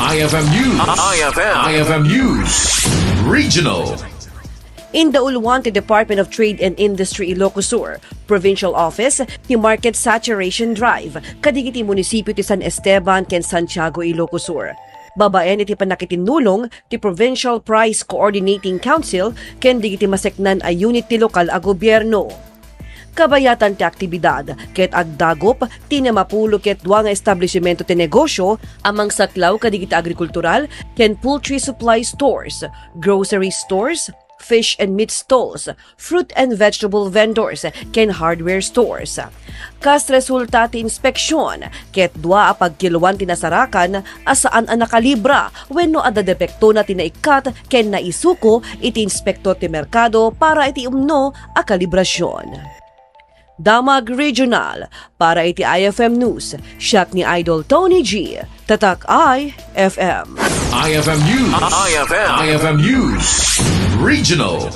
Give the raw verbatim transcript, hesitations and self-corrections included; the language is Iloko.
I F M News. I F M. I F M News. Regional. Indauluan ti Department of Trade and Industry Ilocos Sur Provincial Office ti Market Saturation Drive kadagiti munisipio ti San Esteban ken Santiago, Ilocos Sur. Babaen iti pannakitinnulong ti Provincial Price Coordinating Council ken dagiti maseknan a unit ti lokal a gobierno. Kabayatan ti aktibidad ket agdagup ti namapulo ket dua nga establisimento ti negosio a mangsaklaw kadagiti agrikultural ken poultry supply stores, grocery stores, fish and meat stalls, fruit and vegetable vendors, ken hardware stores. Kas resulta ti inspeksion, ket dua a pagkiloan ti nasarakan a saan a nakalibra wenno adda depektona ti naikkat ken naisuko iti inspektor ti merkado para iti umno a kalibrasion. Damag Regional, para iti I F M News, siak ni Idol Tony G, Tatak I F M. I F M News. I F M. I F M News. Regional.